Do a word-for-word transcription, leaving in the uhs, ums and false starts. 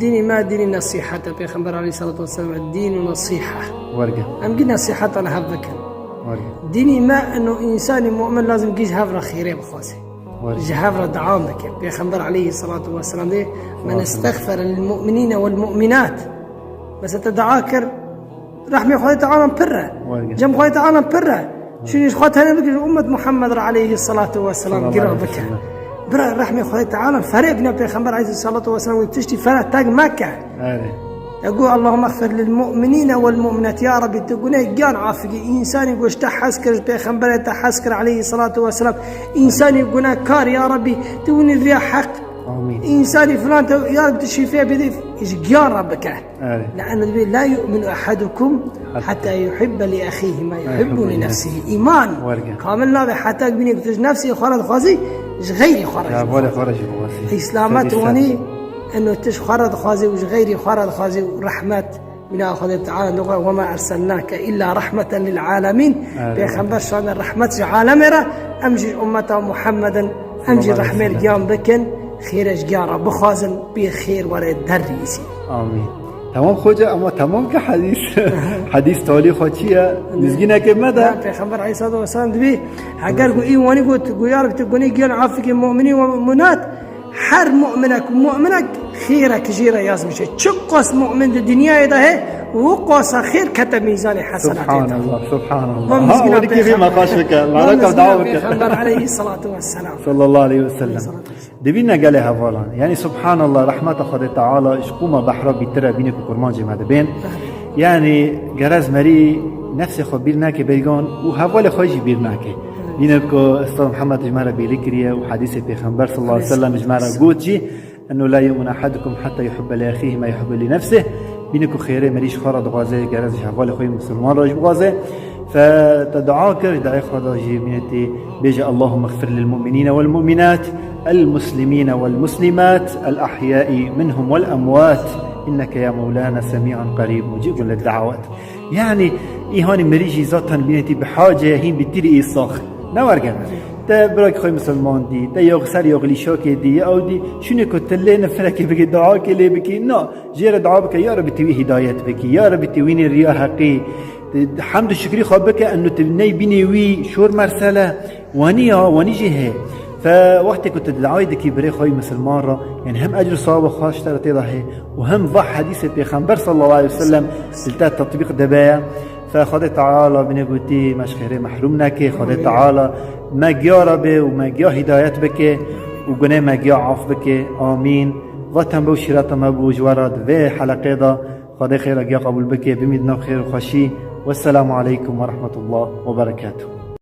Dînî me dînî nesîhet e. Pêxember aleyhissalatu vesselam, dînu nesîhe. Werge. Em gî nesîheta li hev bikin. Werge. Dînî me eno însanî mu'min lazim gî ji hev re xêrê bixwaze. Werge. Ji hev re dua bike. Pêxember aleyhissalatu vesselam dê, "Men Sallallahu aleyhi ve sellem. Estexfere lil mu'minîne wel mu'minat." Mesela te dua kir, rehmê Xwedê Teala pir e. Werge. Cem Xwedê Teala pir e. Şûnî ji xwe tenê bike, ji ummet Muhammed re aleyhissalatu vesselam Sallallahu gîra aleyhi ve bike. Sellem. Bira rehmê Xwedê Teala ferê bine, Pêxember aleyhissalatu vesselam wî tiştî fere tek meke. Erê. Ya got, "Allahümme xfir lil mu'minîne wel mu'minat." Ya Rabbi, tu guneh giyan afigî. Însanî ku ji te hez kir, ji Pêxemberê te hez kir aleyhissalatu vesselam. Însanî gunehkar, ya Rabbi, tu winî riya heq. Amîn. Însanî filan te, ya Rabbi, tu şîfê bidî, ji giyan re bike. Erê. Le'en dibê, "La yu'minu ahadukum hatta yuhibbe li ahihi ma yuhibbu li nefsihi." Îman Werge. Kamil nabe heta bînê ku tu ji nefsê xwe re dixwazî, ji xeyrî xwe re jî Hevalê dixwazî. Xwe re jî bixwazî. Îslamet Sedî wanî, sed. Eno tu ji xwe re dixwazî û ji xeyrî xwe re dixwazî û rehmet, bîna Xwedê Teala dixwe, "Ve ma erselnake illa rahmeten lil alemîn." Erê. Pêxember şane rehmet ji alemê re, em jî ummeta Muhammedin, em jî Sallallahu aleyhi ve rehmê li sellem. Giyan bikin, xêrê ji giyan re bixwazin, bê xêr were derrîsî. Amîn. Tamam xoca, ama tamam ki hadîs. Hadîs talî xwe çi ye? Nizgîneke me de. Ya, Pêxember aleyhissalatu vesselam dibî, heger ku î wanî got, "Gu ya Rabbi, tu gunê giyan afike mu'minî ve mu'minat." Her mu'minek û mu'minek xêrek jê re yazmiş e. Çiqas mu'min di dinyayê de he, û qasa xêr kete mîzanê hesenatê de. Subhanallah, subhanallah. Bam Ha, mizgîna wekî vê Pêxember. Me xweş bike, Bam meraka mizgîna dawa bike. Pêxember aleyhissalatu vesselam. Sallallahu aleyhi ve sellem. Aleyhissalatu vesselam. Dibîne gelê hevalan. Yani subhanallah, rahmeta Xwedê Teala ji qûma behra bîtir e, bînê ku kurmancê me dibên. Yani gerez merî nefsê xwe bîr nake bêgan û hevalê xwe jî bîr nake. Bîne ku Ustaz Muhammed ji me re bêlî kiriye û hadîsê Pêxember sallallahu aleyhi ve sellem ji me re got jî, "Ennu la yu'minu ahadukum hatta yuhibbe li ahihi ma yuhibbu li nefsih." Bîne ku xêrê merî ji xwe re dixwaze, gerez ji hevalê xwe yê misilman re jî bixwaze. Fe te dua kir, ji dayê xwe de jî bîne tê bêje, "Allahümme xfir lil mu'minîne wel mu'minat, el muslimîne wel muslimat, el ahyâi minhum wel emwat, inneke ya Mewlana semî'un qerîb, mucîbun lid da'awat." Yani, îhanî merî jî zaten bîne tê bi hace hîn bi tirî îsax. Ne wergene. Te birakî xwe misilman dî, te yox ser yox lîşakê dî, ya ew dî, şûnê ku tu lê nifirekê bikî, duakê lê bikî, na, jê re dua bike, ya Rebî tu wî hîdayet bikî, ya Rebî tu wînî riya heqî, tu hemd û şikrî xwe bike, eno tu ney bînî wî şor mersele, wanî ya, wanî jî hê. Fe wextê ku tu duayê dikî birê xwe yî misilman re, yani hem ecr û sawaba xwe ji te re tê de hê û hem va hedîsê Pêxember sallallahu aleyhi ve sellem li te tetbîq dibe ye. Fe Xwedê Teala bîne gotî me ji xêrê mehrûm neke, Xwedê Teala me giya re bê û me giya hîdayet bike û gunê me giya af bike. Amîn. Va tembe û şîreta me bû ji we re di vê heleqê de. Xwedê xêra giya qebûl bike. Bimî di nav xêr û xweşî. Wesselamu aleykum ve rahmetullah ve berekatuh.